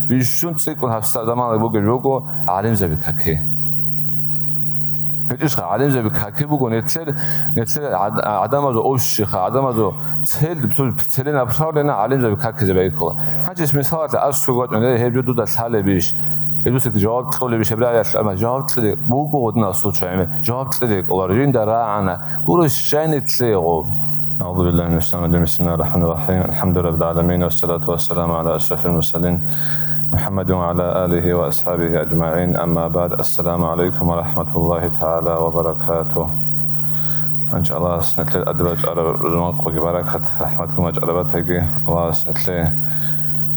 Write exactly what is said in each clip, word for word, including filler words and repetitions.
Бищун цӀикӀкӀун гьаб заманалда бугеб буго гӀалимзаби каки. ГьечӀищха, гӀалимзаби каки буго, нилъер, нилъер гӀад-, гӀадамазул общество, гӀадамазул цель, целенаправленно гӀалимзаби какизе байкула. Гьанчис мисалалъе аскӀов вачӀун, гьеб жо дуда лъалебищ? Гьеб дуца жаваб кьолебищ гьеб рагӀиялъ? Амма жаваб кьезе буго гъудинал сул чагӀи, жаваб кьезе кӀолар, жинда рагӀана, гуро щай нилъее гъоб. أعوذ بالله من الشيطان الرجيم. بسم الله الرحمن الرحيم. الحمد لله رب العالمين، والصلاة والسلام على أشرف المرسلين محمد وعلى آله وأصحابه أجمعين. أما بعد. السلام عليكم ورحمة الله تعالى وبركاته. Гьанчи Аллагьас нилъер адаб бачӀараб рузман къоги баракат, рахӀматгун бачӀараб батаги, Аллагьас нилъее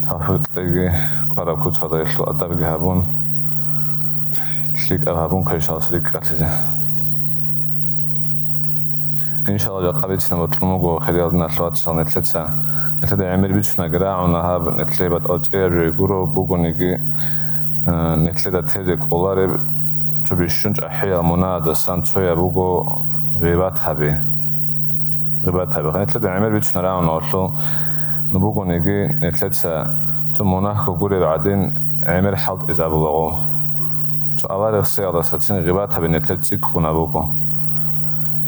тавфикъ кьеги, кӀвараб куцалда гьелъул адабги гьабун, лъикӀаб гьабун, квешалас рикӀкӀалъизе. Иншаллагь, жакъа бицина бокьун буго, хириял диналъул вацал, нилъеца, нилъеда гӀемер бицунаги рагӀуна гьаб, нилъее батӀал цӀияб жо гуро бугониги, э, нилъеда тезе кӀолареб цо бищун чӀахӀиял мунагьаздасан цояб буго гъибат гьаби. Гъибат гьаби. Нилъеда гӀемер бицуна рагӀуна гьелъул, ну бугониги, нилъеца цо мунагьго гуреб гӀадин гӀемер хӀалтӀизабулаго. Цо аварагасдасацин гъибат гьаби нилъер цӀикӀкӀуна буго.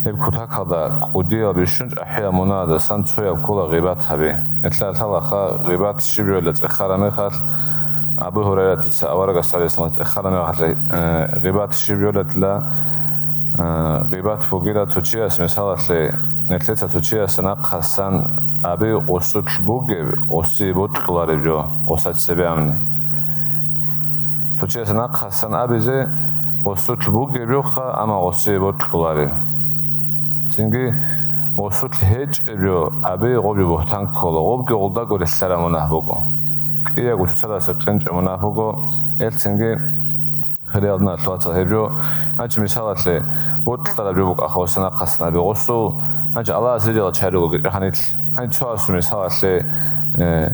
Гьеб кутакалда кӀудиял бищун чӀахӀиял мунагьаздасан цояб ккола гъибат гьаби. Нилъеда лъалаха гъибат щиб жойилан цӀехараб мехалъ, Абу Гьурайратица аварагас гӀалайгьиссалам цӀехараб мехалъ, э, гъибат щиб жойилан, э, гъибат бугила цо чияс, мисалалъе, нилъеца цо чиясда нахъасан аби гъосулъ бугеб, гъосие бокьулареб жо, гъосда цебе абуни. Цо чиясда нахъасан абизе гъосулъ бугеб жоха, амма гъосие бокьулареб. Цинги гъосулъ гьечӀеб жо аби гъоб жо бугьтан ккола, гъобги гъолдаго релълъараб мунагь буго. КӀиябго цоцазда къинчӀеб мунагь буго, гьелъ цинги хириял диналъул вацал гьеб жо. Гьанчи мисалалъе, бокьараб жо букӀаха гъосда нахъасан аби гъосул, гьанчи Аллагьас рижарал чагӀи ругоги чӀахӀанилъ. Гьанчи цо асул мисалалъе, э,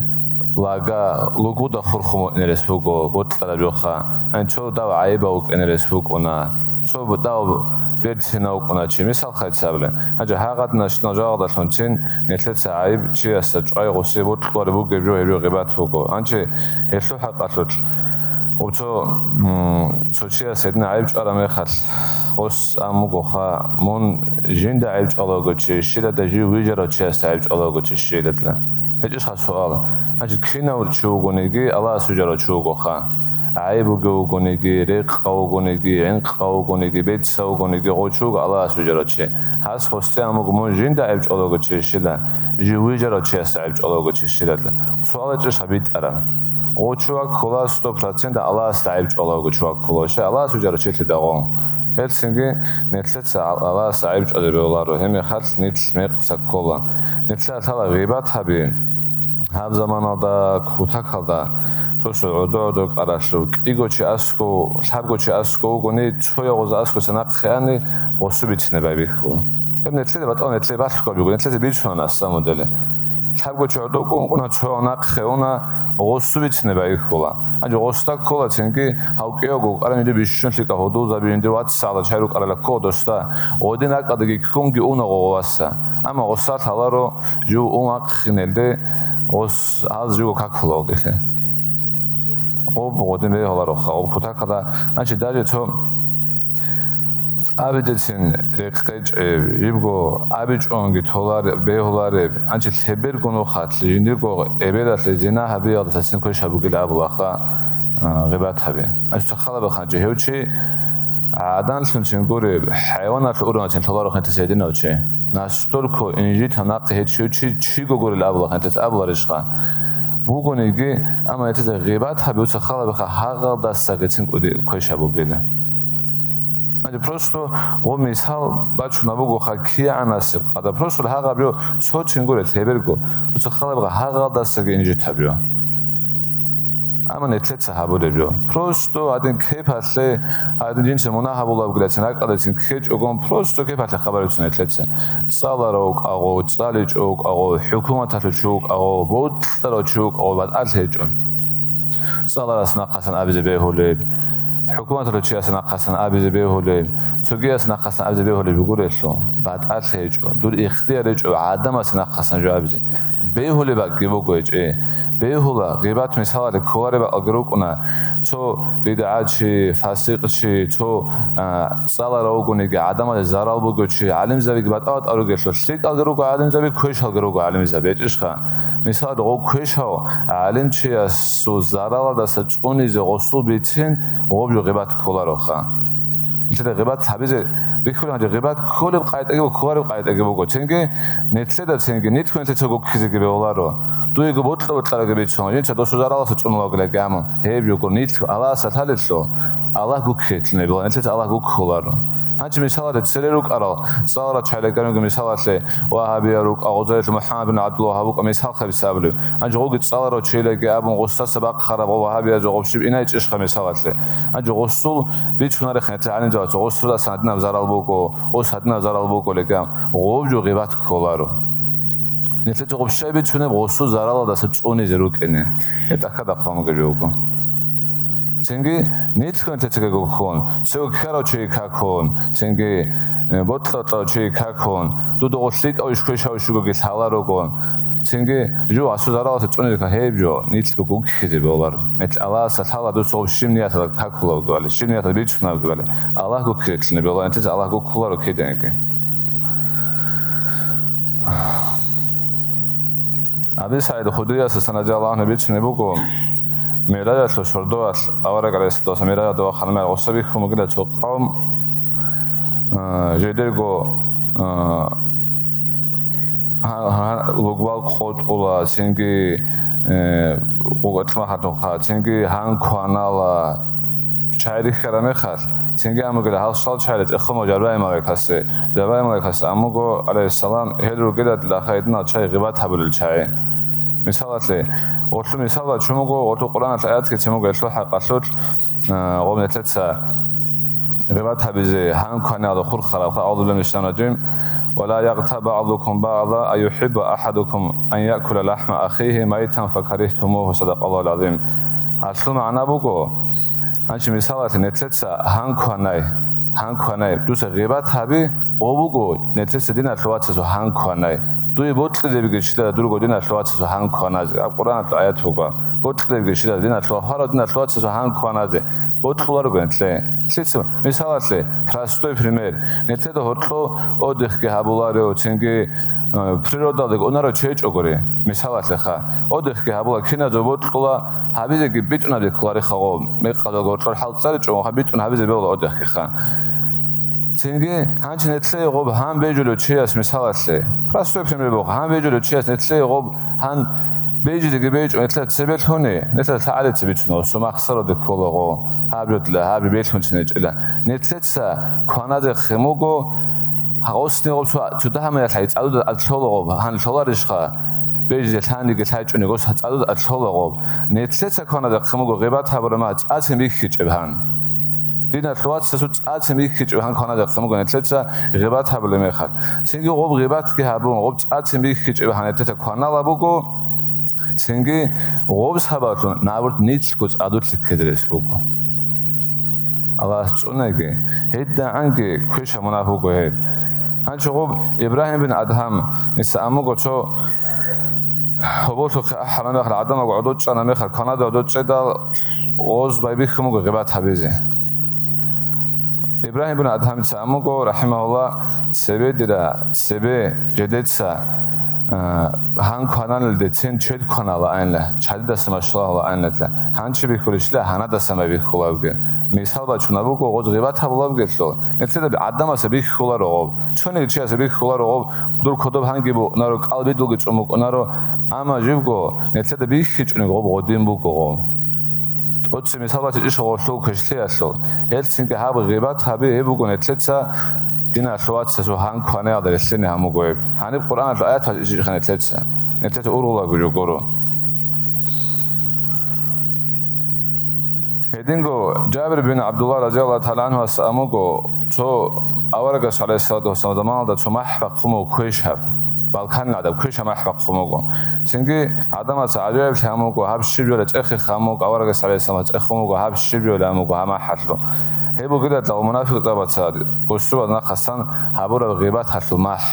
лага лугуда хурхун вукӀинарес буго, бокьараб жоха. Гьанчи цо дав гӀайибав вукӀинарес вукӀуна, цо дав берцинав вукӀуна чи, мисал хъайцабилан. Гьанчи гьагъадинал щинал жагьуладалъунцин нилъеца гӀайиб чиясда чӀвай гъосие бокьулареб бугеб жо гьеб жо гъибат буго. Гьанчи гьелъул хӀакъалъулъ, Гъоб цо, м, цо чияс гьедин гӀайиб чӀвараб мехалъ, гъос абун бугоха, мун жинда гӀайиб чӀвалевго чи щилада жив вижарав чиясда гӀайиб чӀвалевго чи щилада. ГьечӀищха суал? Значит, кинав чи вугониги, Аллагьас вижарав чи вугоха. ГӀайиб бугев вугониги, рекъав вугониги, гӀинкъав вугониги, бецав вугониги, гъов чи вуго Аллагьас вижарав чи. Гьас гъосде абун буго, мун жинда гӀайиб чӀвалевго чи щила, жив вижарав чиясда гӀайиб чӀвалевго чи щилада. Суал гьечӀищха битӀараб? Гъов чи ваккула сто процент Аллагьасда гӀайиб чӀвалевго чи ваккула, щай Аллагьас вижарав чи лъидагъо. Гьелцинги нилъеца Ал-, Аллагьасда гӀайиб чӀвазе бегьуларо, гьеб мехалъ нилъ мекъса ккола. Нилъеда лъала гъибат гьаби. Гьаб заманалда, кутакалда, просто гӀодо-гӀодо кӀаралъур, кӀиго чи аскӀов, лъабго чи аскӀов вугони, цояв гъоз аскӀоса нахъе ани, гъосу бицине байбихьула. Гьеб нилъеда батӀа нилъее балъго буго, нилъеца бицунана асламудели. Лъабго чи гӀодов ккун-ккуна, цояв нахъе уна, гъосу бицине байбихьула. Гьанже гъосда ккола цинги, гьав кӀиявго вукӀарав жиндир бищун лъикӀаб гьудулзаби, жиндир вацгӀалда чагӀи рукӀарала ккола досда, гъодин ракӀалдаги ккунги уна гъов васса. Амма гъосда лъаларо жив ун вахъинелде, гъос гьаз живго какула гъодилъе. Гъоб гъодин бегьулароха, гъоб кутакалда, значит, даже цо абидецин рекъечӀеб, жибго абичӀониги толар-, бегьулареб, гьанчи лъеберго нухалъ жиндирго эбелалъе зина гьабиялдасацин квеш гьабугил абулаха, а, гъибат гьаби. Гьанчи цо халаб хъанчӀи гьев чи гӀаданлъунцин гуреб, хӀайваналъ ургьанцин лъоларухъин тесединав чи. Настолько инжит гьанахъе гьечӀев чи чиго гурел абулаха, гьанчи абуларищха? Бугониги, амма гьетизе гъибат гьабиуца халабиха гьагъалдасагицин кӀуди квеш гьабугила. Гьанже просто гъо мисал бачуна бугоха кигӀанасеб къадар. Просто гьагъаб жо цо чингурел гьеберго, уца халабиха гьагъалдасаги инжит гьабио. Амма нилъеца гьабулеб жо. Просто гьадин кепалъе, гьадин жинца мунагь гьабулабгилацин, ракӀалдецин ккечӀогон, просто кепалъе хабар бицун нилъеца. ЦӀаларав вукӀагъо, цӀаличӀо вукӀагъо, хӀукуматалъул чи вукӀагъо, бокьарав чи вукӀагъо, батӀалъи гьечӀо. ЦӀаларас нахъасан абизе бегьулеб, хӀукуматалъул чияс нахъасан абизе бегьулеб, цогияс нахъасан абизе бегьулеб бугурелъул, батӀалъи гьечӀо, дур ихтияр гьечӀо гӀадамас нахъасан жо абизе. Бегьулеб бакӀги буго гьечӀи. Бегьула, гъибат мисалалъе кколареб бакӀалги рукӀуна. Цо бидгӀачи, фасикъчи, цо, а, цӀаларав вугониги, гӀадамазе зарал бугев чи, гӀалимзабиги батӀа-батӀа ругелъул, лъикӀалги руго гӀалимзаби, квешалги руго гӀалимзаби, гьечӀищха? Мисалалъе, гъов квешав гӀалимчиясул заралалдаса цӀунизе гъосул бицин, гъоб жо гъибат кколароха. Нилъеда гъибат гьабизе бихьулеб гьанже, гъибат кколеб къайдаги ва кколареб къайдаги буго. Цинги нилъеда цинги, нилъго нилъеца гуккизеги бегьуларо. Дуего бокьа-бокьарабги бицун, жинца досул заралалъа цӀунулевги амун, гьеб жого нилъго Аллагьасда лъалелъул, Аллагь гуккизе бегьула, нилъеца Аллагь гуккуларо. Гьанже мисалалъе цере рукӀарал, цӀаларал чагӀи лъикӀаб руго мисалалъе, вагьабияв рукӀа, гъозалиялъул МухӀаммад бин ГӀабдулвагьаб вукӀа мисал хъабизе абулеб. Гьанже гъоги цӀаларав чилайги абун, гъосдаса бахъараб гъо вагьабиязул гъоб щиб инайчӀищха мисалалъе. Гьанже гъосул бицунарехъин гьатӀи гӀалимзабаца, гъосуласан гьадинаб зарал буго, гъос гьадинаб зарал буго лъикӀаб, гъоб жо гъибат кколаро. Нилъеца гъоб щай бицунеб гъосул заралалдаса цӀунизе рукӀине? Гьеб тӀахьазда хъван бугеб жо буго. Цинги нилъго нилъецаги гуккун, цеве ккарав чиги какун, цинги, э, бокьа-бокьарав чиги какун, дуда гъо лъикӀав иш квешав иш вугоги лъаларогун, цинги жо гъосул заралалъа цӀунизе ккан, гьеб жо нилъго гуккизе бегьуларо. Нилъ Аллагьасда лъала дуца гъоб щиб нияталда какулеб бугебали, щиб нияталда бицунеб бугебали. Аллагь гуккизе бегьуларо, нилъеца Аллагь гуккуларо киданиги. Аби СагӀид Худриясдасан радияллагьу гӀангьу бицунеб буго, МигӀражалъул сордоялъ авараг гӀалайгьиссалату вассалам МигӀражалде вахъана мехалъ гъосда бихьун бугила цо къавм, а, жидерго, а, гьа-, гьа-, лугбал къотӀула, цинги, э, гъукъа-кьимахалъулха, цинги гьан кванала, чагӀи рихьараб мехалъ, цинги амугила гьал щал чагӀи тӀехула Жабраил малаикасе. Жабраил малаикас амуго, гӀалайгьиссалам, гьел ругила дила хадинал чагӀи гъибат гьабулел чагӀи. Мисалалъе, гъолъул мисал бачун буго, гъолъул Къуръаналъ аятги цин буго гьелъул хӀакъалъулъ, а, гъоб нилъеца гъибат гьабизе гьан кванала хурхарабха, أعوذ بالله من الشيطان الرجيم. ولا يغتب بعضكم بعضا أيحب أحدكم أن يأكل لحم أخيه ميتا فكرهتموه. صدق الله العظيم. Гьалъул магӀна буго, гьанчи мисалалъе, нилъеца гьан кванай, гьан кванай, дуца гъибат гьаби, гъо буго, нилъеца диналъул вацасул гьан кванай. Дуе бокьизабиги чилала дурго диналъул вацасул гьан кваназе. Аб Къуръаналъул аят буго. Бокьизабиги чилала диналъул, гьарав диналъул вацасул гьан кваназе. Бокьуларого нилъе. Лъица, мисалалъе, простой пример. Нилъеда гьоркьо отдыхги гьабуларев, цинги, э, природалдеги унарев чи гьечӀогури, мисалалъеха. Отдыхги гьабула, киназул бокьула, гьабизеги битӀунаб кколариха гъо, мекъазалго гьоркьор хӀалцӀаричӀого, гьаб битӀун гьабизе бегьула отдыхгиха. Цинги, гьанчи нилъее гъоб гьан бежулев чияс мисалалъе, простой пример буго, гьан бежулев чияс нилъее гъоб гьан бежизеги бейчӀо, нилъер цебе лъуни, нилъер лъагӀалица бицуна, сумахсароде кколаго, гьаб жо дила, гьаб жо белъунцин гьечӀила. Нилъеца кваназехъин буго, гъосни гъоб цо, цо дагьаб мехалъ цӀадуда ад лъолаго, гьан лъоларищха, бежизе лъаниги лъайчӀони гъос цӀадуда ад лъолаго. Нилъеца кваназехъин буго, гъибат гьабураб мехалъ цӀацин бихьичӀеб гьан. Диналъул вацасул цӀацин бихьичӀеб гьан кваназехъин буго нилъеца гъибат гьабулеб мехалъ. Цинги гъоб гъибатги гьабун, гъоб цӀацин бихьичӀеб гьан нилъеца кванала буго, цинги гъоб сабаблъун, наоборот, нилъго цӀадулъи ккезе рес буго. Аллагьас цӀунаги, гьедигӀанги квеша мунагь буго гьеб. Гьанчо гъоб Ибрагьим бин Адгьам, гьесда амуго цо гьоболлъухъе ахӀараб мехалъ, гӀадамал гӀодов чӀараб мехалъ, кваназе гӀодов чӀедал, гъоз байбихьун буго гъибат гьабизе. Ибрагьим бин Адгьамица амуго, рахӀимагьуллагь, цебе дира, цебе жидеца, а, гьан кваналелдецин чед кваналаанила, чадидаса машгьулагьулаанила. Гьанчи бихьулищила гьанадасан байбихьулабги. Мисал бачунаб буго, гъоз гъибат гьабулабгелъул. Нилъеда гӀадамасе бихьуларо гъоб. Цониги чиясе бихьуларо гъоб, дур кодоб гьанги букӀунаро, кӀал бидулги цӀун букӀунаро, амма живго нилъеда бихьичӀони гъоб гъодин буго гъо. ТӀоце мисал бачичӀищ гъолъул квешлъиялъул. Гьелцинги гьаб гъибат гьаби гьеб буго нилъеца диналъул вацасул гьан кванаялда релълъине гьамуго гьеб. Гьаниб Къуръаналъул аят бачичӀищха нилъеца? Нилъеца ургъулаго жо гуро. Гьединго Жабир бин ГӀабдулла разияллагьу тагӀала гӀанхуас амуго, цо аварагас, гӀалайгьиссалату вассалам, заманалда цо махӀ бахъун буго квешаб, балканил гӀадаб квешаб махӀ бахъун буго. Цинги гӀадамаца гӀажаиблъи гьамуго, гьаб щиб жо цӀехихъ гьамуго, аварагас, гӀалайгьиссалам, цӀехун буго, гьаб щиб жо гьамуго гьаб махӀалъул. Гьеб бугила дагъ мунафикъзабаца бусурбабаз нахъасан гьабураб гъибаталъул махӀ.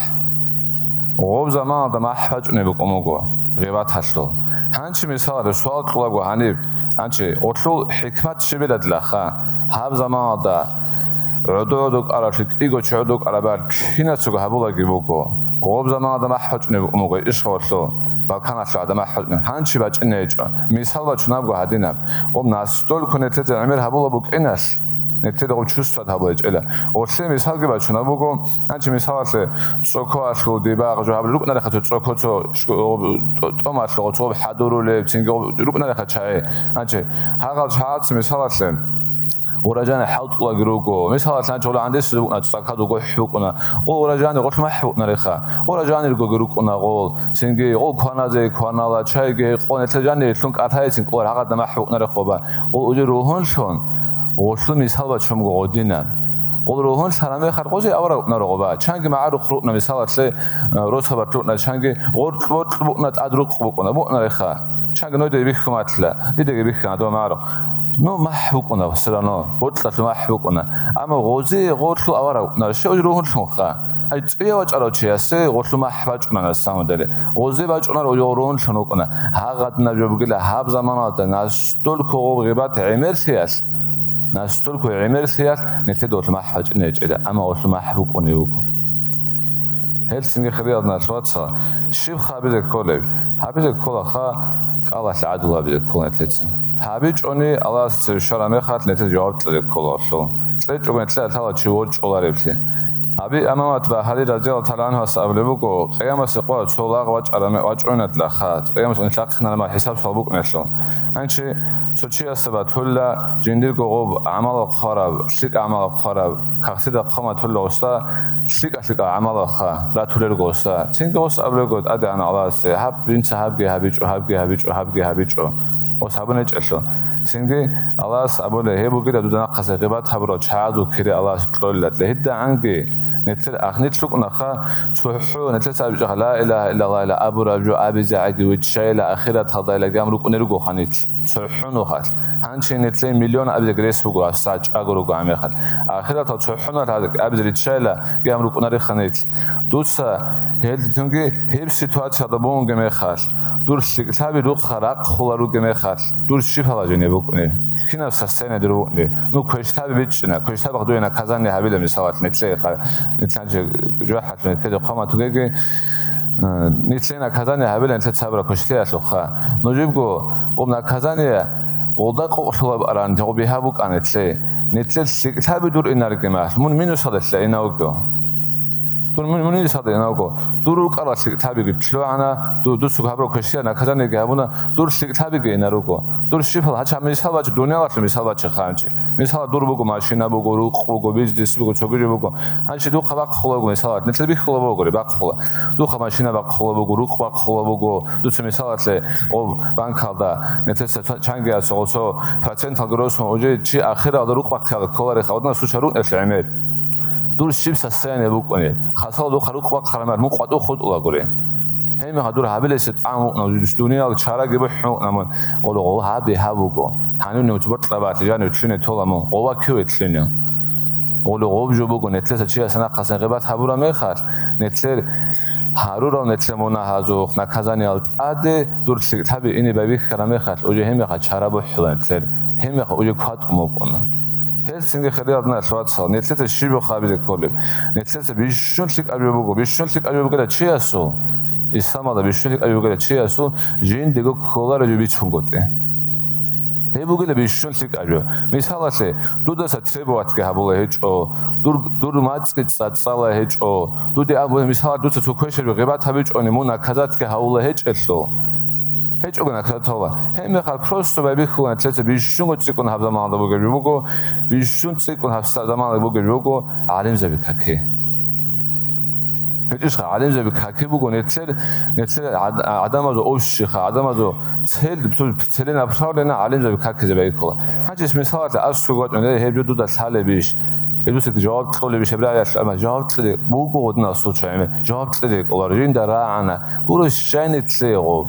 Гъоб заманалда махӀ бачӀунеб букӀун буго гъибаталъул. Гьанчи мисалалъе суал кьулаго гьаниб, гьанчи гъолъул хӀикмат щиб бугеб? Гьаб заманалда гӀодов-гӀодов кӀаравлъи, кӀиго чи гӀодов кӀарабал кинацаго гьабулаги буго. Гъоб заманалда махӀ бачӀунеб букӀун буго ишгъолъул, балканалъул гӀадамал махӀ бачӀунеб. Гьанчи бачӀине гьечӀо. Мисал бачунеб буго гьадинаб. Гъоб настолько нилъеца гӀемер гьабула букӀиналъ, нилъеда гъоб чувствовать гьабула гьечӀила. Гъолъие мисалги бачунеб буго, гьанчи мисалалъе цӀокоялъул дибагъ жо гьаб рукӀунарехъа цо цӀоко цо шку-, гъоб тӀо-, тӀомалъул гъоб цо гъоб хӀадурулеб, цинги гъоб рукӀунарехъа чагӀи. Гьанчи гьагъал чагӀаца мисалалъе Гъуражани хӀалтӀулаги руго. Мисалалъе, гьанчи гъура гӀандисизе букӀуна, цӀакад вуго хӀу букӀуна. Гъол гъуражани гъолъ махӀ букӀунарехъа. Гъуражаниргоги рукӀуна гъол. Цинги гъол кваназе кванала, чайги гьекъон, гьелъа жанире лъун кӀалъайицин кӀолар гьагъадда махӀ букӀунарехъоба. Гъол уже ругьунлъун, гъолъул мисал бачунго гъодина. Гъол ругьунлъараб мехалъ гъозе авараг букӀунаро гъоба. Чанги магӀарухъ рукӀуна, мисалалъе, э, росабалъ рукӀуна, чанги гъоркь-боркь букӀуна, тӀад рукъ букӀуна, букӀунарехъа. Чанги нойде бихьун батила, дидаги бихьана дова магӀарухъ. Ну, махӀ букӀуна, все равно, бокьалъув махӀ букӀуна. Амма гъозе гъорлъул авараг букӀуна, щай уже ругьунлъунха. Гьай, цӀуя вачӀарав чиясе гъорлъу махӀ бачӀуна на самом деле. Гъозе бачӀунар уже ругьунлъун вукӀуна. Гьагъадинаб жо бугила гьаб заманалда настолько гъоб гъибат гӀемерлъиялъ, настолько гӀемерлъиялъ нилъеда гъорлъу махӀ бачӀине гьечӀила, амма гъорлъу махӀ букӀунев вуго. Гьел цинги хириял диналъул вацал, щиб гьабизе кколеб? Гьабизе кколаха, кӀалалъ гӀадул гьабизе ккола нилъеца. ГьабичӀони, Аллагьас цеве щвараб мехалъ нилъеца жаваб кьезе ккола гъолъул. КьечӀого нилъеда лъала чи ворчӀулареблъи. Аби Умамат Багьали разияллагьу тагӀала гӀангьуяс абулеб буго, къиямасеб къоялъ цо лагъ вачӀараб ме-, вачӀунатӀлъаха, къиямасеб къоялъ нилъ рахъинараб мехалъ хӀисаб-суал букӀунелъул. Гьанчи цо чиясда батула жиндирго гъоб гӀамалал хъвараб, лъикӀ гӀамалал хъвараб, кагътида хъван батула гъосда, лъикӀа-лъикӀал гӀамалалха ратулел гъоса. Цинги гъос абулего тӀадегӀан Аллагьасе, гьаб, инца гьабги гьабичӀо, гьабги гьабичӀо, гьабги гьабичӀо. Гъос гьабун гьечӀелъул. Цинги Аллагьас абулеб, гьеб бугила дуда нахъасе гъибат гьабурал чагӀазул кири Аллагьас кьолила. ГьедигӀанги нилъер ахнилъ рукӀунаха, цохӀо нилъеца абичӀаха, ла илагьа иллаллагьила абураб жо абизе гӀаги виччайила, ахираталдайила гьаб рукӀунел ругоха нилъ. ЦохӀо нухалъ. Гьанчи нилъее миллион абизе грес буго, гьабсагӀат чӀаго руго гьамехалъ. Ахиратал цохӀо нухалъ абизе риччайила, гьаб рукӀунареха нилъ. Дуца гьелдитунги гьеб ситуациялда бугеб мехалъ, дур лъикӀлъаби духъа рахъула ругеб мехалъ, дур щиб положение букӀунеб? Кинаб состояние дур букӀунеб? Ну, квешлъаби бичӀчӀина, квешлъабахъ дуе наказание гьабила, мисалалъ, нилъее ха-, нилъанчи жохӀалъун нилъезе хъван батугеги, Э, нилъее наказание гьабила нилъеца гьабураб квешлъиялъухъа. Нужибго гъоб наказание гъолда къокълъулеб аран, гъоб бигьа букӀана нилъее. Нилъер лъикӀлъаби дур инарги махъ, мун минусалдалъ инав вуго. Дур мун, мун минусалда инав вуго. Дур рукӀарал лъикӀлъабиги лъугӀана, ду-, дуцаго гьабураб квешлъиялъ наказаниеги гьабуна, дур лъикӀлъабиги инар руго. Дур щиб пал-, гьачам мисал бачӀ, дуниялалъул мисал бачӀ ханчи. Мисал, дур буго машина буго, рукъ буго, бизнес буго, цогиже буго. Гьанчи духъа бахъула буго, мисал, нилъер бихьула бугори, бахъула. Духъа машина бахъула буго, рукъ бахъула буго. Дуца, мисалалъе, гъоб банкалда нилъеца ца-, чанги ацо, гъосо проценталги росун, уже чи ахиралда рукъ бахъиялда кколареха, одна суча рукӀнелъе гӀемер. Дур щиб состояние букӀуни? Хасал духъа рукъ бахъараб мехалъ, мун къватӀив хутӀулагури. Гьебмехалъ дур гьабилесе тӀан вукӀна, дуниял чараги бухӀун вукӀна мун. Гъоло гъо гьаби гьаб буго. Гьанивни мутбукьабалъи жанив лъуне тола мун. Гъова кив лъуне? Гъоло гъоб жо буго, нилъеца чияс нахъасан гъибат гьабураб мехалъ, нилъер гьарурал нилъер мунагьазухъ наказаниеял тӀаде дур лъикӀлъаби ине байбихьараб мехалъ, уже гьебмехалъ чара бухӀула нилъер. Гьебмехалъ уже кватӀун букӀуна. Гьел цинги хириял диналъул вацал, нилъеца щиб гьабизе кколеб? Нилъеца бищун лъикӀаб жо буго, бищун лъикӀаб жо бугила чиясул, исламалда бищун лъикӀаб жо бугила чиясул жиндего кколареб жо бицунгутӀи. Гьеб бугила бищун лъикӀаб жо. Мисалалъе, дудаса требоватьги гьабула гьечӀо, дур, дур мацӀги цӀацӀала гьечӀо, дуде абу, мисалалъ, дуца цо квешаб жо гъибат гьабичӀони, мун наказатьги гьавула гьечӀелъул. ГьечӀого наказать гьавула. Гьебмехалъ просто байбихьула нилъеца бищунго цӀикӀкӀун гьаб заманалда бугеб жо буго, бищун цӀикӀкӀун гьаб заманалда бугеб жо буго гӀалимзаби каки. ГьечӀищха, гӀалимзаби каки буго, нилъер, нилъер гӀад-, гӀадамазул общиха, гӀадамазул цель, целенаправленно гӀалимзаби какизе байбихьула. Гьанчи мисалалъе, асуго вачӀун, э, гьеб жо дуда лъалебищ? Гьеб дуца жаваб кьолебищ гьеб рагӀиялъ? Амма жаваб кьезе буго гъодинал случай, жаваб кьезе кӀолар, жинда рагӀана. Гуро, щай нилъее гъоб?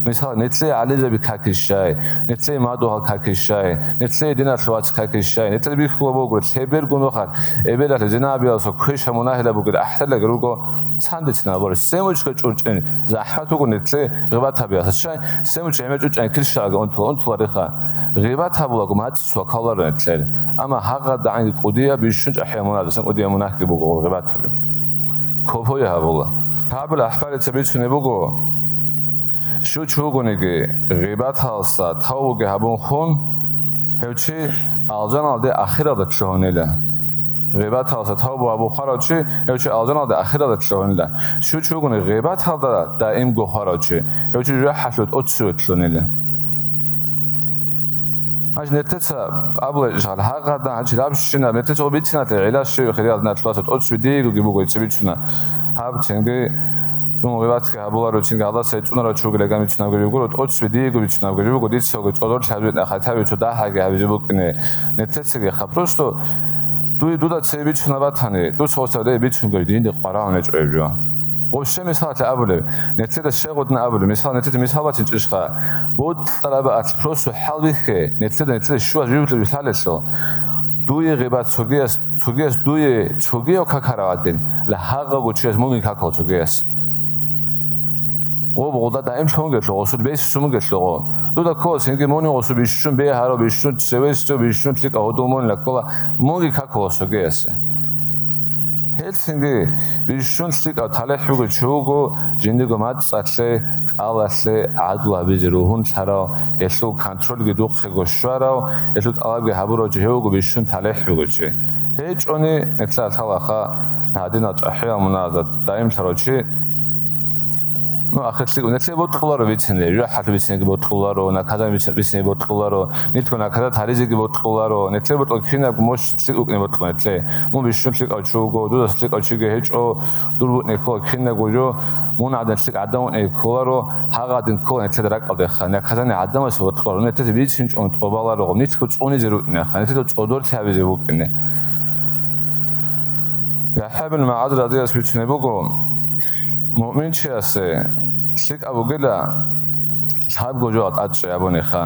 Мисал, нилъее гӀалимзаби какищай, нилъее мадугьал какищай, нилъее диналъул вац какищай, нилъер бихьула бугури, лъеберго нухалъ эбелалъе зина гьабиялъул квеша мунагьила бугел ахӀдалги руго, цандицин абула, семучка чӀурчӀин захӀмат буго нилъее гъибат гьабиялъ. Щай, семуч гӀемер чӀурчӀани килщалаго унтула, унтулариха. Гъибат гьабулаго мацӀ свакаларо нилъер. Амма гьагъадагӀанги кӀудияб бищун чӀахӀиял мунагьдасан кӀудияб мунагьги буго гъибат гьаби. Копуя гьабула. Кагьбул ахбарица бицунеб буго, щучи вугониги гъибаталса тавбуги гьабун хун, гьев чи алжаналде ахиралда лъугьунила. Гъибаталса тавбу гьабун хварав чи, гьев чи алжаналде ахиралда лъугьунила. Щучи вугони гъибаталда даимго хварав чи, гьев чи жужахӀалъув тӀоцеве лъунила. Гьанже нилъеца абула ишгъал, гьагъадан гьанчи рабщина, нилъеца гъо бициналъе гӀилла щив хириял нилъ васат, тӀоцебе диегоги буго, гьеце бицуна. Гьаб цинги дун гъибатги гьабуларо, цинги гьалдаса гьечӀунарав чугилан ган бицунабги гуро, тӀоцебе диего бицунабги буго, дицаго цӀодорлъи гьабизеб хатаби цо дагьаги гьабизе букӀине. Нилъецаги ха, просто дуе дуда цебе бицунаб батани, дуца гъоса дей бицунго динде къварагӀун гьечӀо гьеб жо. Вообще мисалалъе абулеб, нилъеда щегъудна абулеб, мисал, нилъеда мисал бачинчӀищха? БутӀараб ат просто хӀалбихье, нилъеда, нилъеда щуа жив лъалелъул. Дуе гъибат цогияс, цогияс дуе, цогияв какарав гӀадин, ла гьагъаго чияс мунги какал цогияс. Гъоб гъуда даим лъунгелъул, гъосул бес сумугелъул гъо. Дуда ккола цинги муни гъосул бищун бегьарав, бищун цевесев, бищун лъикӀав гьудул мунила ккола, мунги какула цогиясе. Гьелцинги бищун лъикӀав талихӀ бугев чи вуго, жиндирго мацӀалъе, кӀалалъе гӀадлу гьабизе ругьунлъарав, гьелъул контрольги духъего щварав, гьелъул тӀалабги гьабурав чи гьев вуго бищун талихӀ бугев чи. ГьечӀони, нилъер лъалаха гьадинал чӀахӀиял мунагьазда даимлъарав чи, ну, ахирлъи нилъее бокьуларо бицине, жужахӀалъув бицинеги бокьуларо, наказание биц-, бицине бокьуларо, нилъго наказать гьаризеги бокьуларо, нилъее бокьула кинабго мощ лъикӀ букӀине бокьула нилъее. Мун бищун лъикӀав чи вуго, дудаса лъикӀав чиги гьечӀо, дур букӀине ккола кинабго жо, мун гӀадин лъикӀ гӀадан вукӀине кколаро, гьагъадин ккола нилъеда ракӀалдеха. Наказание гӀадамасе бокьуларо, нилъеца бицинчӀун тӀобаларо, нилъго цӀунизе рукӀинеха, нилъеда цӀодорлъи гьабизе букӀине. ЯхӀя бин МугӀаз радияс бицунеб буго, муъминчиясе лъикӀаб бугила лъабго жо тӀадчӀей абуниха.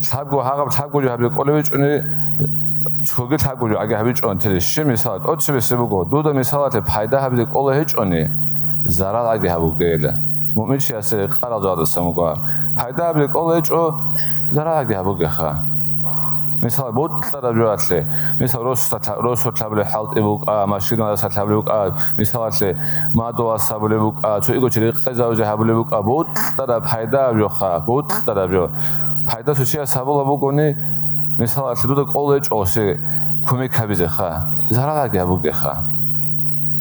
Лъабго, гьагъаб лъабго жо гьабизе кӀолев вичӀони, цоги лъабго жо гӀаги гьабичӀо унтери. Щиб мисал, тӀоцебесеб буго, дуда мисалалъе пайда гьабизе кӀолев гьечӀони, зарал гӀаги гьабугейила. Муъминчиясе къарал жо гьадасан буго гьаб. Пайда гьабизе кӀолев гьечӀо, зарал гӀаги гьабугеха. Мисал, бутӀараб жоялъе, мисал, росулъа-, росулъ гьабулеб хӀалтӀи букӀа, машинал сахлъи гьабулеб букӀа, мисалалъе, мадугьал сабулеб букӀа, цо иго чи рекъезавизе гьабулеб букӀа, бутӀараб пайда гьаб жоха, бутӀараб жо. Пайда цо чияс гьабулеб бугони, мисалалъе, дуда кӀолев гьечӀо гъосе кумек гьабизеха, зарал гӀаги гьабугеха.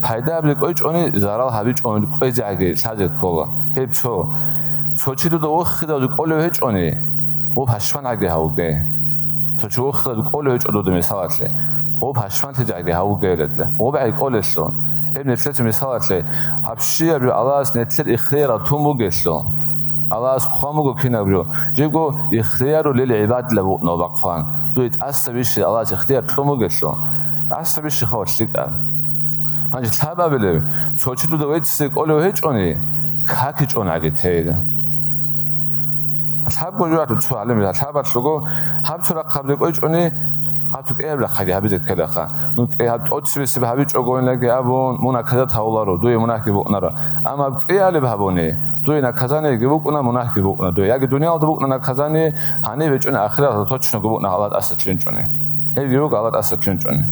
Пайда гьабизе кӀвечӀони, зарал гьабичӀони кӀвезе гӀаги лъазе ккола. Гьеб цо. Цо чи дуда вохизавизе кӀолев гьечӀони, гъоб пашман гӀаги гьавуге. Цо чи вохизавизе кӀолев гьечӀо дуда мисалалъе, гъоб пашманлъизе гӀаги гьавуге гьелда. Гъоб гӀаги кӀолелъул. Гьеб нилъеца мисалалъе, гьаб щияб жо Аллагьас нилъер ихтиярал тун бугелъул. Аллагьас хъван буго кинаб жо, жибго ихтияру лил гӀибадила букӀунеб бахъван. Дуе тӀаса бищи Аллагьас ихтияр кьун бугелъул. ТӀаса бищи хавал лъикӀаб. Гьанже лъабабилеб, цо чи дуда веццизе кӀолев гьечӀони, какичӀон гӀаги тейила. Лъабго жугьутӀ цо гӀалим, лъабалъуго, гьаб цо рахъ гьабизе кӀвечӀони, гьаб цо кӀияб рахъаги гьабизе ккелаха. Ну, кӀи-, гьаб тӀоцебесеб гьабичӀогойинаги абун, мун наказать гьавуларо, дуе мунагьги букӀунаро. Амма гьаб кӀиялеб гьабуни, дуе наказаниеги букӀуна, мунагьги букӀуна дуе. Яги дуниялалда букӀуна наказание, гьаниб гьечӀони ахираталда точно букӀуна Аллагь тӀаса кьинчӀони. Гьебги буго Аллагь тӀаса кьинчӀони.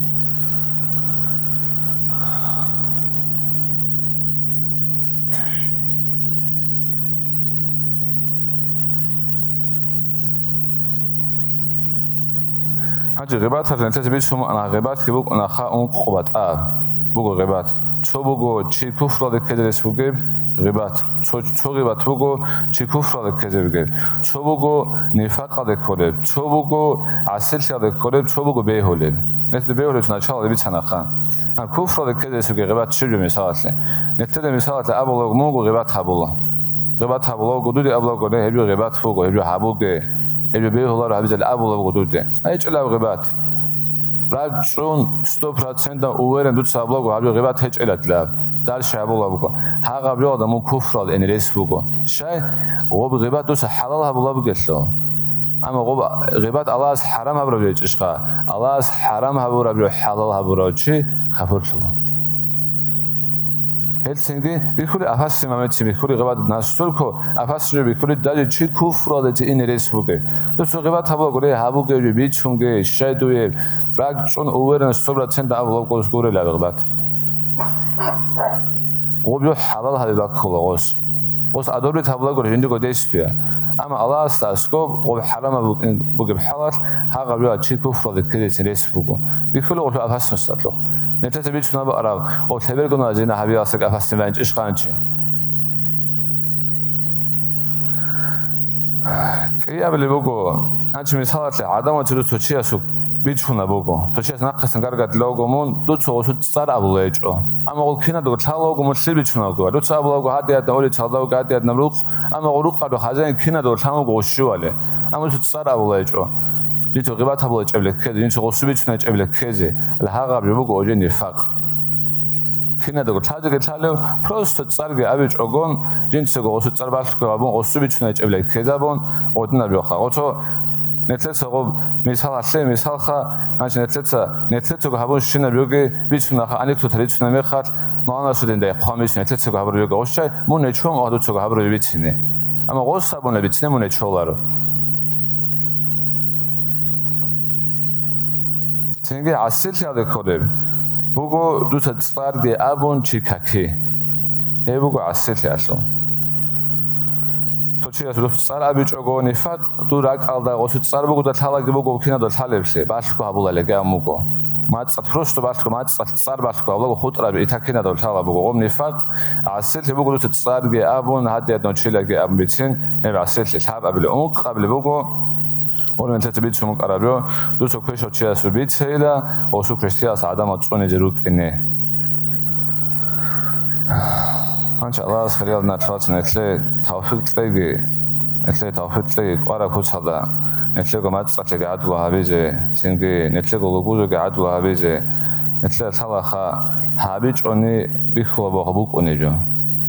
Гьанже гъибаталъ нилъеца бицун букӀана, гъибатги букӀунаха ункъо батӀа буго гъибат. Цо буго чи куфралде ккезе рес бугеб гъибат. Цо, цо гъибат буго чи куфралде ккезе бугеб. Цо буго нифакъалде кколеб. Цо буго гӀасиллъиялде кколеб. Цо буго бегьулеб. Нилъеда бегьулеб началалде бицанаха. А куфралде ккезе рес бугеб гъибат щиб жо мисалалъе? Нилъеда мисалалъе абулаго мунго гъибат гьабула. Гъибат гьабулаго дуде абулаго, не, гьеб жо гьеб гьабуге, гьеб жо гьабуларо гьабизел абулаго дуде. ГьечӀилаб гъибат. РачӀун сто процентов уверен дуца абулаго гьаб жо гъибат гьечӀилатилаб. Дальше гьабулаб буго. Гьагъаб жоялда мун куфралда ине рес буго. Щай? Гъоб гъибат дуца хӀалал гьабулаб бугелъул. Амма гъоб гъибат Аллагьас хӀарам гьабураб гьечӀищха, Аллагьас хӀарам гьабураб жо хӀалал гьабурав чи капурлъула. Гьелцинги бихьули, опасный момент чи бихьули, гъибат настолько опасный жо бихьули, даже чи куфралде ине рес бугеб. Дуца гъибат гьабулаго, гьабуге жо бицунге, щай дуе, ракӀчӀун уверенность сто процент абулаб гъос гурелаби гъибат. Гъоб жо хӀалал гьаби баккула гъос. Гъос одобрить гьабулаго жиндирго действие. Амма Аллагьасда аскӀоб гъоб хӀарамаб букӀин-, бугеб хӀалалъ, гьагъаб жо чи куфралде ккезецин рес буго. Бихьула гъолъул опасносталъухъ. Нилъеца бицун абуараб, гъоб лъебергуна зина гьабиялъаг опасный байинчӀищ ханчи. КӀиабили буго, гьанчи мисалалъе, гӀадамал цо чиясул бичунаб буго. Цо чияс нахъасан гаргадилавго мун, дуца гъосул цӀар абула гьечӀо. Амма гъол кинадго лъалавго мун лъил бичунавго. Дуца абулаго гьадиятна улицалдавго гьадиятна рукъ, амма гъол рукъалъул хазяин кинадго лъан вуго гъос щивали. Амма дуца цӀар абула гьечӀо. Жинцо гъибат гьабула гьечӀеб леккезе, жинцо гъосу бичуна гьечӀеб леккезе. Гьагъаб жо буго уже нифакъ. Кинадго лъазеги лъалев, просто цӀарги абичӀогон, жинцаго гъосу цӀар балъго абун гъосу бичуна гьечӀеб леккезабун, гъодинаб жоха. Гъосо нилъеца гъоб мисал гьалъе, мисалха, гьанчи нилъеца, нилъецаго гьабун щинаб йоги бицунаха, анекдот рицунеб мехалъ, нугӀанасудин дай хъван бицун, нилъецаго гьабураб йоги гъощай, мун гьечӀо, мун гъадуцаго гьабураб бицине. Амма гъос абуна бицине мун гьечӀоларо. Цинги гӀасиллъиялде кколеб буго дуца цӀарги абун чи каки. Гьеб буго гӀасиллъиялъул. Цо чияс дуца цӀар абичӀого нифакъ, дур ракӀалда гъосу цӀар бугода лъалаги буго кинадо лъалеблъи, балъго гьабулалеги абун буго. МацӀалъ просто балъго, мацӀалъ цӀар балъго гьабулаго хутӀраби ита кинадо лъала буго. Гъоб нифакъ, гӀасиллъи буго дуца цӀарги абун, гьадиятнав чилаги абун бицин, гьеб гӀасиллъи лъабабили, ункъабили буго. Гьормилъеца бицун букӀараб жо, дуца квешав чиясул бицейила, гъосул квештияс гӀадамал цӀунизе рукӀине. Гьанчи Аллагьас хириял нахъвацин нилъе тавфикъ кьеги, нилъе тавфикъ кьеги кӀвараб куцалда, нилъего мацӀалъеги гӀадлу гьабизе, цинги нилъего лугузеги гӀадлу гьабизе, нилъеда лъалаха гьабичӀони бихьулаб букӀунеб жо.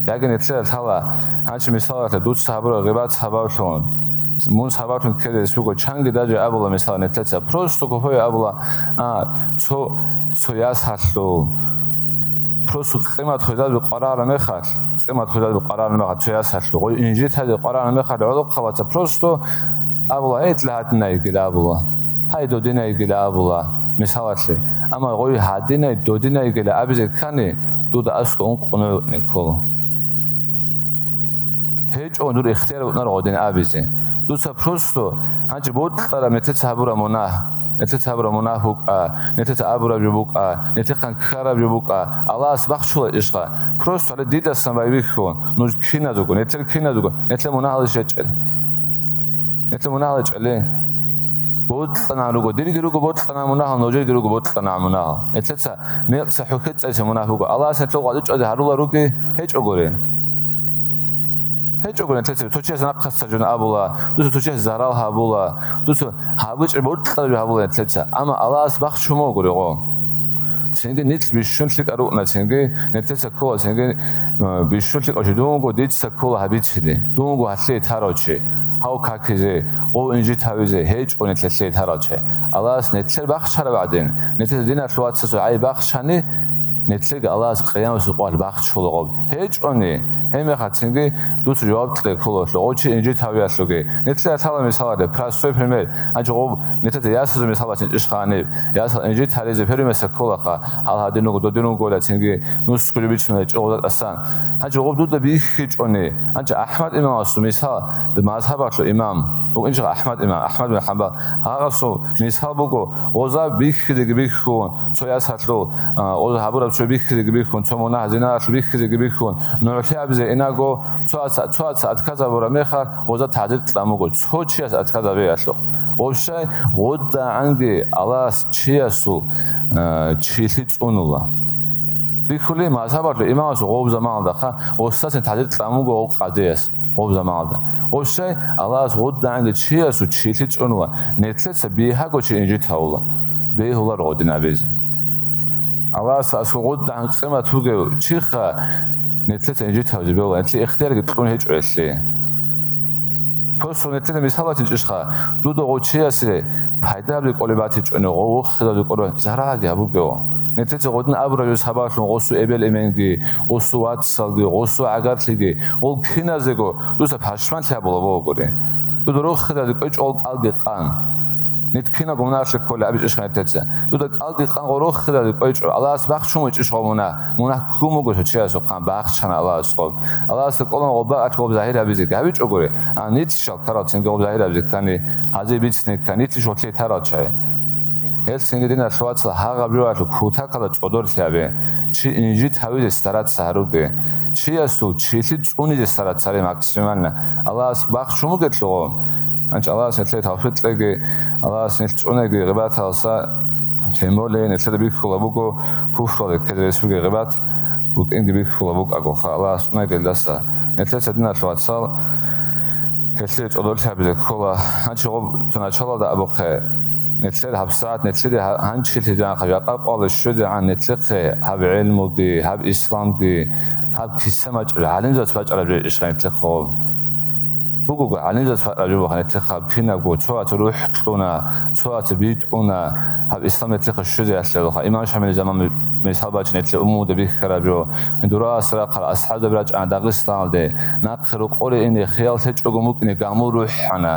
Яги нилъеда лъала, гьанчи мисалалъе, дуца гьабураб гъибат сабаблъун, мун сабаблъун ккезе рес буго, чанги даже абула, мисал, нилъеца просто копое абула, а, цо, цо ясалъул, просто къимат хвезалби къварагӀараб мехалъ, къимат хвезалби къварагӀараб мехалъ, цо ясалъул, гъой инжит гьазе къварагӀараб мехалъ, гӀолохъабаца просто абула, гьей, дила гьадинай йигила абула, гьай, додинай йигила абула, мисалалъе. Амма гъой гьадинай, додинай йигила абизе ккани, дуда аскӀо ункъо нугӀутни ккола. ГьечӀо дур ихтияр букӀунаро гъодин абизе. Дуца просто гьанчи бокьараб нилъеца гьабураб мунагь, нилъеца гьабураб мунагь букӀа, нилъеца абураб жо букӀа, нилъехъан ккараб жо букӀа, Аллагьас бахчула ишха. Просто гьале дидасан байбихьун, нуж киназего, нилъер киназего, нилъер мунагьалде щечӀел. Нилъер мунагьалде чӀеле. Бокьана руго, дирги руго бокьана мунагьал, нужерги руго бокьана мунагьал. Нилъеца мекъса хӀухье цӀайса мунагь буго. Аллагьас нилъер гъадучӀазе гьарула руги гьечӀогури. ГьечӀого нилъеца цо чияс нахъаса жун абула, дуца цо чияс зарал гьабула, дуца гьабичӀеб бокьараб жо гьабула нилъеца. Амма Аллагьас бахчун бугориго. Цинги нилъ бищун лъикӀал рукӀуна, цинги нилъеца ккола, цинги, э, бищун лъикӀав чи дун вуго дица ккола гьабицине, дун вуго гьалъие тарав чи, гьав какизе, гъов инжит гьавизе, гьечӀо нилъ гьалъие тарав чи. Аллагьас нилъер бахчараб гӀадин, нилъеца диналъул вацасул гӀай бахчани, нилъеги Аллагьас къиямасул къоялъ бахчулагъаб. ГьечӀони, гьебмехалъ цинги дуца жаваб кьезе кколалъугъ, гъов чи инжит гьавиялъуги. Нилъеда лъала мисалалде, простой пример, гьанчи гъоб нилъеца ясазул мисал бачинчӀищха гьаниб, ясал инжит гьаризе первый место кколаха, гьал гьадин вуго, додин вугола, цинги нусго жо бичуна чӀогӀозда тӀасан. Гьанчи гъоб дуда бихьичӀони, гьанчи АхӀмад имамасул мисал, мазгьабалъул имам, вукӀинчӀищха АхӀмад имам, АхӀмад бин ХӀамбал, гьагъасул мисал буго, гъоза бихьизеги бихьун, цо ясалъул, а, гъоза гьабураб цо бихьизеги бихьун, цо мунагь зиналъул бихьизеги бихьун, нугӀлъи абизе инаго, цо аца, цо аца отказ гьабураб мехалъ, гъоза тагӀзир кьан буго, цо чияс отказ гьабиялъухъ. Гъоб щай, гъодагӀанги Аллагьас чиясул, а, чилъи цӀунула. Бихьули, мазгьабалъул имамасул гъоб заманалдаха гъосдасан тагӀзир кьан буго гъоб къадияс. Гъоб заманалда. Гъоб щай, Аллагьас гъодагӀанги чиясул чилъи цӀунула, нилъеца бигьаго чи инжит гьавула, бегьуларо гъодин абизе. Аллагьас аскӀов гъудагӀан къимат бугев чиха нилъеца инжит гьавзе бегьула, нилъее ихтиярги кьун гьечӀо гьелъие. Просто нилъеда мисал бачинчӀищха, дуда гъов чиясе пайдаби кӀолеб батичӀони, гъов вуххилаби кӀолеб зарагьги гьабугев. Нилъеца гъудин абураб сабаблъун гъосу эбел-эменги, гъосу вацалги, гъосу гӀагарлъиги, гъол киназего дуца пашманлъи гьабула бугогури. Дуда руххилаби кӀвечӀо гъол кӀалги къан. Нилъ кинабго мунагьалъе кколеб абичӀищха нилъеца. Дуда кӀалги къан гъол руххилаби кӀвечӀо. Аллагьас бахчун вичӀищ гъол мунагь. Мунагь ккун буго цо чиясухъан, бахчана Аллагьас гъоб. Аллагьасда кӀолан гъоб бакӀалъ гъоб загьир гьабизе гьабичӀогури. А нилъ щал ккарал цинги гъоб загьир гьабизе ккани, гьазе бицни ккани, нилъ щолъие тарал чагӀи. Гьел цинги, диналъул вацал, гьагъаб жоялъул кутакалда цӀодорлъи гьабе. Чи инжит гьавизе стараться гьаруге. Чиясул чилъи цӀунизе стараться гьаре максимально. Аллагьас бахчун бугелъул гъоб. Гьанчи Аллагьас нилъее тавфикъ кьеги, Аллагьас нилъ цӀунеги гъибаталса, тем более нилъеда бихьула буго куфралде ккезе рес бугеб гъибат, букӀинги бихьула букӀагоха, Аллагьас цӀунеги гьелдаса. Нилъеца, диналъул вацал, гьелъие цӀодорлъи гьабизе ккола. Гьанчи гъоб цо началалда абухъе, нилъер гьабсагӀат, нилъеде гьа-, гьанчилъидеанха жакъа къвале щвезегӀан нилъехъе гьаб гӀелмуги, гьаб исламги, гьаб киса бачӀараб, гӀалимзабаз бачӀараб жо ишха нилъехъе гъоб. Бугого, гӀалимзабаз бачӀараб жо буго нилъехъе гьаб кинабго, цо вац рухӀ кьуна, цо вац битӀуна, гьаб исламалъухъе щвезеялъе абуха. Имам Шамилил заман мисал бачӀин, нилъер умумуда бихьараб жо. Дурас рахъал асхӀабзаби рачӀана Дагъистаналде, нахъе рокъоре ине хиял лъечӀого мукӀине гамул рухӀана.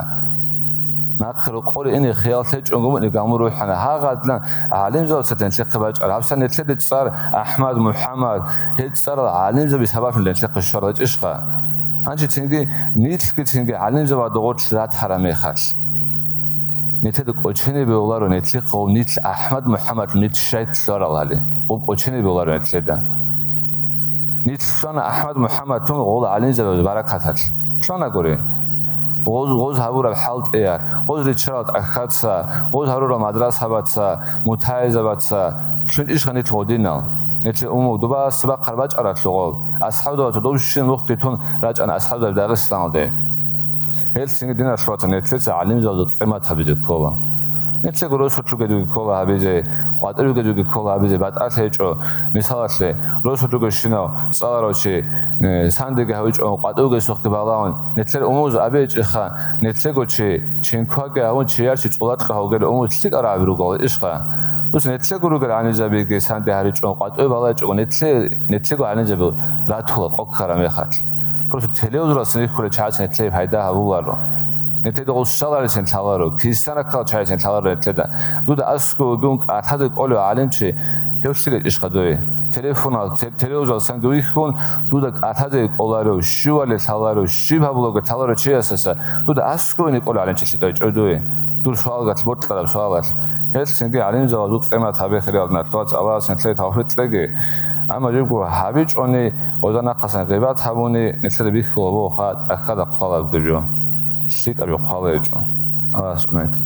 Нахъе рокъоре ине хиял лъечӀого мукӀине гамул рухӀана. Гьагъадлъан гӀалимзабаца нилъехъе бачӀара. Гьабсан нилъеде цӀар АхӀмад, МухӀаммад, гьел цӀарал гӀалимзаби сабаблъун нилъехъе щварал гьечӀищха? Гьанчи цинги нилъги цинги гӀалимзабазда гъорлъ ратараб мехалъ, нилъеда кӀочене бегьуларо нилъехъе гъов нилъ АхӀмад МухӀаммадлъун нилъ щай лъугьарал гьали, гъоб кӀочене бегьуларо нилъеда. Нилъ лъана АхӀмад МухӀаммадлъун гъол гӀалимзабазул баракаталъ. Лъанагури. Гъоз, гъоз гьабураб хӀалтӀияр, гъоз риччарал тӀахьазаца, гъоз гьарурал мадрасабаца, мутагӀилзабаца, лъун ишха нилъ гъодинал. Нилъер умуму дубас бахъар бачӀаралъугъав, асхӀабзабаца дов щин мухъги тун рачӀана асхӀабзаби Дагъистаналде. Гьел цинги, диналъул вацал, нилъеца гӀалимзабазул къимат гьабизе ккола. Нилъего росулъ ругезулги ккола гьабизе, къватӀив ругезулги ккола гьабизе, батӀалъи гьечӀо. Мисалалъе, росулъ ругевщинав цӀаларав чи, э, сандеги гьавичӀо, къватӀив вугесухъги балагьун, нилъер умумуз абейчӀеха, нилъего чи, чинкваги гьавун, чияр чи цӀулакьа гьавгел умумуз лъикӀал рагӀаби ругел ишха. Дус нилъего ругел гӀалимзабиги санде гьаричӀо, къватӀив балайчӀого, нилъе-, нилъего гӀалимзаби ратула къо ккараб мехалъ. Просто телевизоралъ рихьулел чагӀацин нилъее пайда гьабуларо. Нилъеда гъол щаларилъин лъаларо, кисан раккарал чагӀацин лъаларо нилъеда. Дуда аскӀов вугев кӀалъазе кӀолев гӀалимчи, гьев лъикӀа ишха дуе. Телефонал, те-, телевизоралъ санги вихьун, дуда кӀалъазе кӀоларев, щивали лъаларев, щиб гьабулаго лъаларев чиясаса, дуда аскӀове кӀолев гӀалимчи лъикӀа чӀо дуе. Дур суалгалъ, бокьараб суалалъ. Гьелъ цинги гӀалимзабазул къимат гьабе, хириял диналъул вацал, Аллагьас нилъее тавфикъ кьеги. Амма жибго гьабичӀони, гъоза нахъасан гъибат гьабуни, нилъеда бихьула бугоха тӀахьазда хъвалеб жо. ЛъикӀаб жо хъвалеб гьечӀо. Аллагьас цӀунеги.